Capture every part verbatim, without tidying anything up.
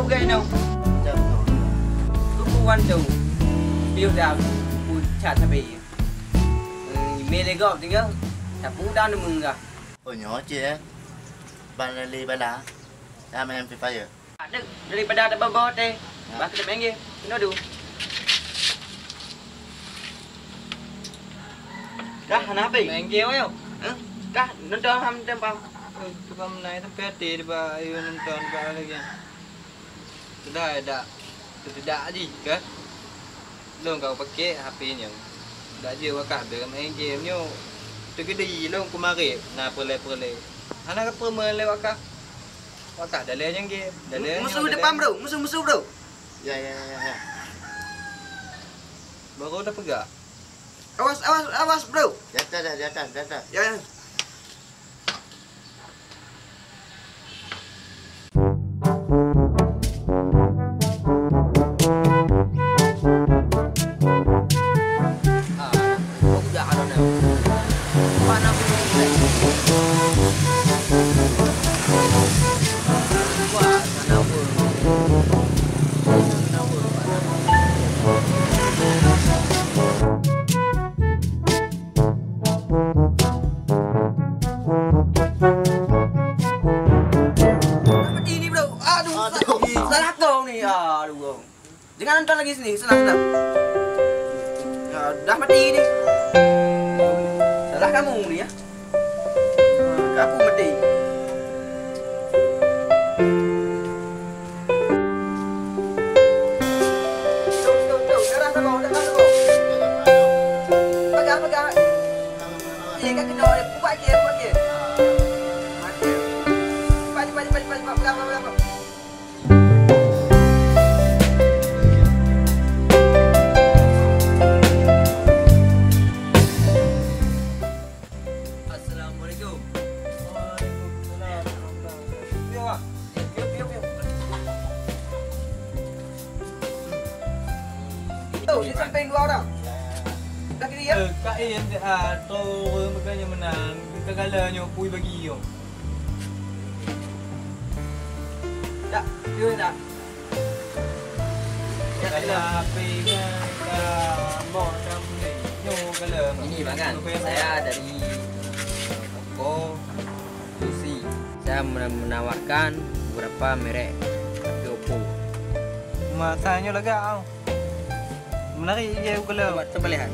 Bukan inoe. Kupu wan tu. Piôh dah kucat sabe. Eh, email lé gob tinggal. Sapu dah nemu enggak. Oh, nyoe cit, eh. Ban lé bala. Dah main Free Fire. Aduh, daripada ada bobo teh. Ya. Bah kita main game. Kena dulu. Kah, hana habéh? Main game ayo. Hah? Kah, nonton ham teumpang. Eh, tukang menai tapi hati di ba ayo nonton ba lagi. Sudah dak, sudah ji kah? Lôn ka pakai H P nyoe. Dak ji wakah dah main game nyoe. Teugedi lôn keumarit na peureulée-peureulée. Hana ka peureulée wakah. Wakah dalé nyang game. Dalé musuh depan, bro. Musuh, musuh, bro. Ya, ya, ya, ya. Baru dah peugah. Awas, awas, awas, bro. Di atas dah, di atas, di atas. Ya, ya. Mati ni, bro. Aduh, aduh. Salah kau ni. Aduh, bro. Jangan nonton lagi sini. Senang, senang. Ya, dah mati ni. Salah kamu ni, ya. Aku mati. Tuh, tuh, tuh, darah sama, darah sama. Pegang, pegang. Iya, kan kena ada. Buat je, buat je. Mati. Cepat, cepat, cepat, cepat, cepat. Pegang, pegang, pegang. Assalamualaikum. Waalaikumsalam warahmatullahi wabarakatuh. Piu, Wak. Piu, piu, piu. Tuh, di samping dua orang. Dah kiri, ya? Eh, Kak Ian, ah, tu orang bukannya menang. Kegala nyoe pui bagi nyoe. Tak, piu tak. Kala api nyan ka mok dan pulih. Nyoe kala. Ini, Bang, kan? Saya dari toko Susi. Saya mena-, menawarkan beberapa merek H P Oppo. Masa nyoe lagak, au. Menarik je kala. Coba, coba lihat.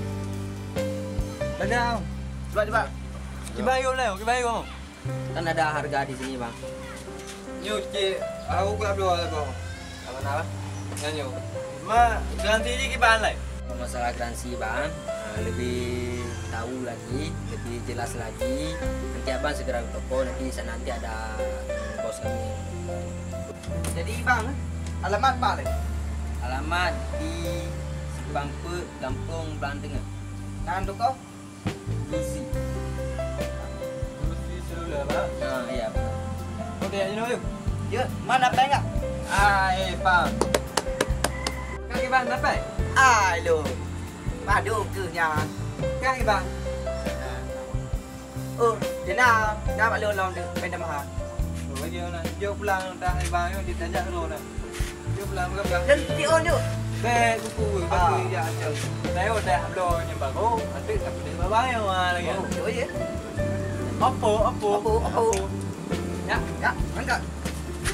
Lagak, au. Cuba, cuba. Kiban yum lah, kiban yum. Kan ada harga di sini, Bang. Nyoe cit, aku ka bloe lah, Bang. Apa nama? Nyan nyoe. Ma, garansi jih kiban lai? Masalah garansi, Bang, eh, lebih tahu lagi, lebih jelas lagi. Nanti Abang segera ke toko, nanti di sana nanti ada, hmm, bos kami. Jadi, Bang, alamat pat lé? Alamat di Simpang Peuet, Gampông Blang Teungoh. Nan toko? Lucy. Lucy Seluler, Pak? Ah, iya, betul. Oh, dia, you know, you? Ya, mana pengen? Ah, eh, Pak. Kaki Bang, kenapa? Ah, lo. Padu ke nyan? Kaki Bang. Oh, dia nak, nak maklum long tu, pendam ha. Oh, dia nak. Dia pulang dah, Bang, dia tajak dulu dah. Jom lah, pegang-pegang. Dan T O nyoe. Bèk kupu, ah, kupu jak macam. Saya udah bloe nyang baru, nanti tak boleh bawa yang mana lagi. Oh, oh, ya. Apa, apa? Apa, apa? Apa? Ya, ya, angkat.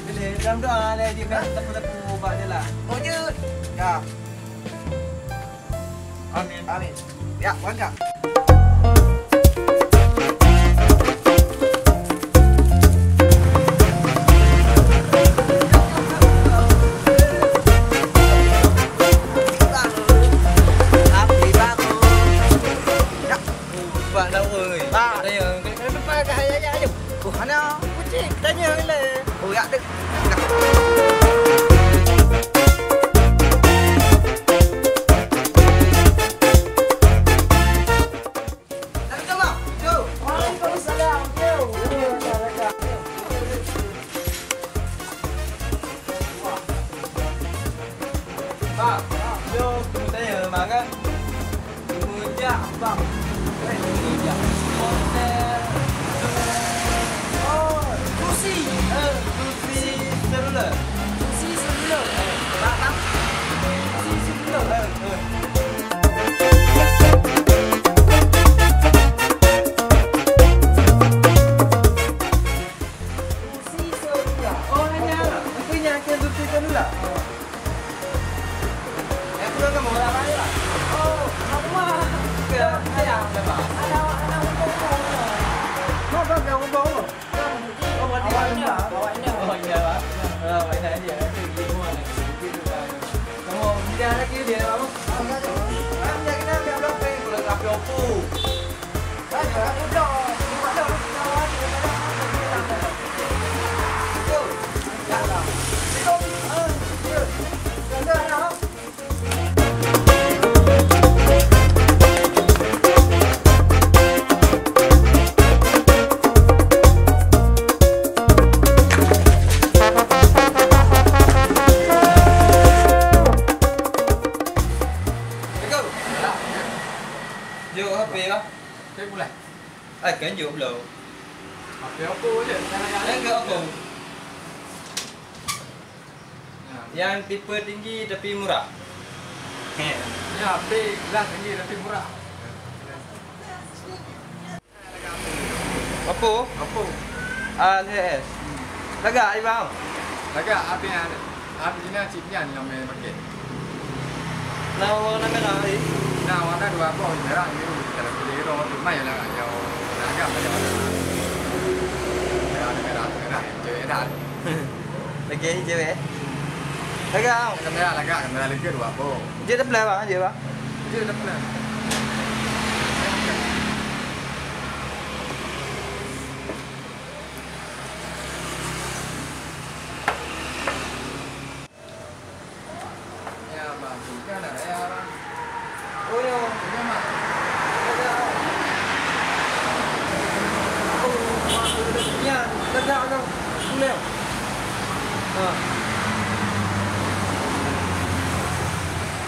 Boleh, dalam doa lah dia, bèk tepu-tepu ubah je lah. Oh, ya. Ya. Amin. Amin. Ya, bangga. Pak Lawa, eh. Pak. Saya, kenapa pakai ayat-ayat tu? Oh, hana kucing. Tanya lagi. Oh, ya, dek. Assalamualaikum, Bang. Yo. Waalaikumsalam. Yo. Bang, yo, tunggu saya, Bang, kan? Semenjak, Bang. Eh, semenjak. Hotel. Oh, Susi. Eh, Susi Seluler. Susi Seluler. Itulah. Yang pulang kamu orang lain lah. Oh, mak rumah. Ke ayah, siapa? Ada, ada untuk. Mak, mak, mak, mak. Oh, berarti awak Indah. Awak Indah. Oh, Indah, Pak. Ah, awak Indah dia. Itu dia semua ni. Kamu, dia lagi dia, Pak. Ah, dia kena ambil blok peng, kalau tak ambil Oppo. Kan, tak ada blok. Cuma ada orang kita awak ni, kadang-kadang. Itu. Ya, lah. Itu. Ah, dia. Ada, ada. Jok H P lah. H P pula. Ai, kan jok belum. H P Oppo je. Kan ke Oppo? Yang tipe tinggi tapi murah. Ya, P kelas tinggi tapi murah. Oppo? Oppo. A lhèe S. Lagak, Ibang? Lagak, tapi ada. Tapi ni cip nyan yang main pakai. Nah, warna merah ni. Nah, warna dua boh, merah, biru. Kalau pilih hero, cuma yang lagak, yang lagak, yang warna merah, merah, merah, cewek dah. Lagi cewek. Lagak. Kamera lagak, kamera lagi dua boh. Jeuet teuplè, bang, jeuet, bang. Jeuet teuplè. Ya, bang, bukan ada ya, bang. Oh, ya. Iya, Mak. Ada. Oh, Mak, ada. Ya, ada, ada. Boleh. Ha.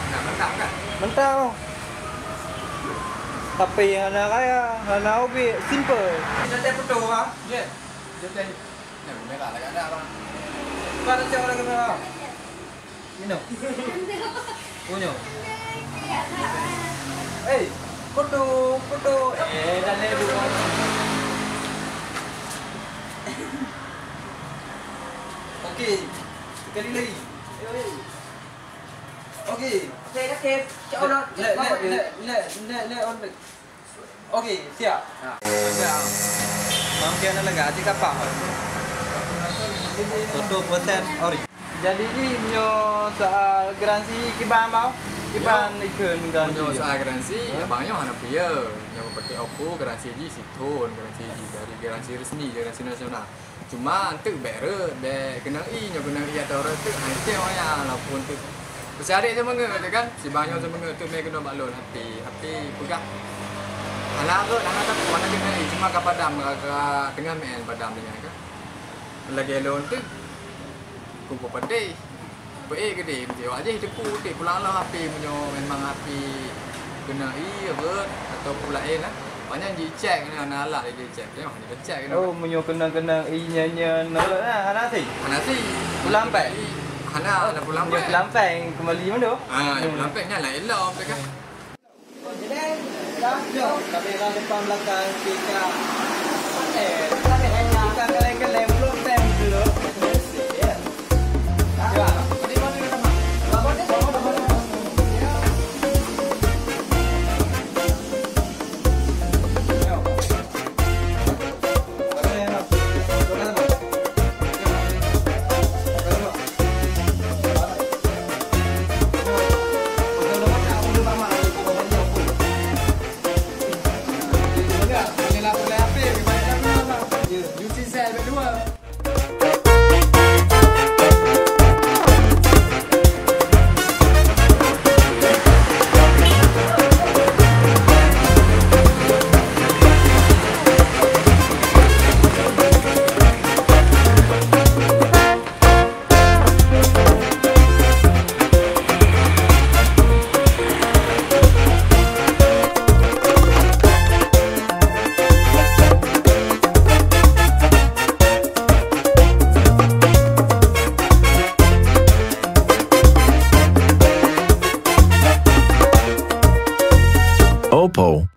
Nah, mentah kan? Mentah, oh. Tapi hana kaya, hana ubit, simple. Kita tak foto, ha? Ya. Kita tak. Nah, kamera lagak ada, bang. Bukan ada orang kamera. Minum. Punya. Eh, foto, foto. Eh, dah lewat. Okey. Sekali lagi. Okey. Okey, okey. Cak orang. Lek, lek, lek, lek, lek, lek, on lek. Okey, siap. Ha, siap. Mungkin ada lagi, adik kapal. Satu persen ori. Jadi, nyoe soal garansi kiban, bang? Kiban ikheun garansi. Nyoe soal garansi, ya, bang, nyoe hana peue. Nyoe pakai Oppo, garansi jih sithon, garansi jih dari garansi resmi, garansi nasional. Cuma enteuk bèk rhot, bèk keunong ie, nyoe keunong ie atau rhot teuk, hai, cek wayang, walaupun teuk. Peucari seumeungeut teuh kan, si bang nyoe seumeungeut teuh mé keunoe bak lôn, H P, H P peugah. Hana rhot, hana takot, hana keunong ie, cuma ka padam, ka, ka teungoh meu'en padam nyan kan. Lagèe lôn teuh, kupeue padé. Peuék keudéh, meusti awak jih teupeu, teuk pulang lom H P meunyoe memang H P keunong ie, rhot, ataupun laén lah. Awak nyan jicek, na, na alat jicek. Tengok, jicek keunoe. Oh, meunyoe keunong-keunong ie nyan, nyan rhot, na, hana sie? Hana sie. Pulang péng? Hana, hana pulang péng. Meunyoe pulang péng, kembali mandum? Ah, hmm, pulang péng nyan laén lom, teuka. Kamera depan belakang kita. Kita kaleng-kaleng belum tem dulu. Ya. Oppo.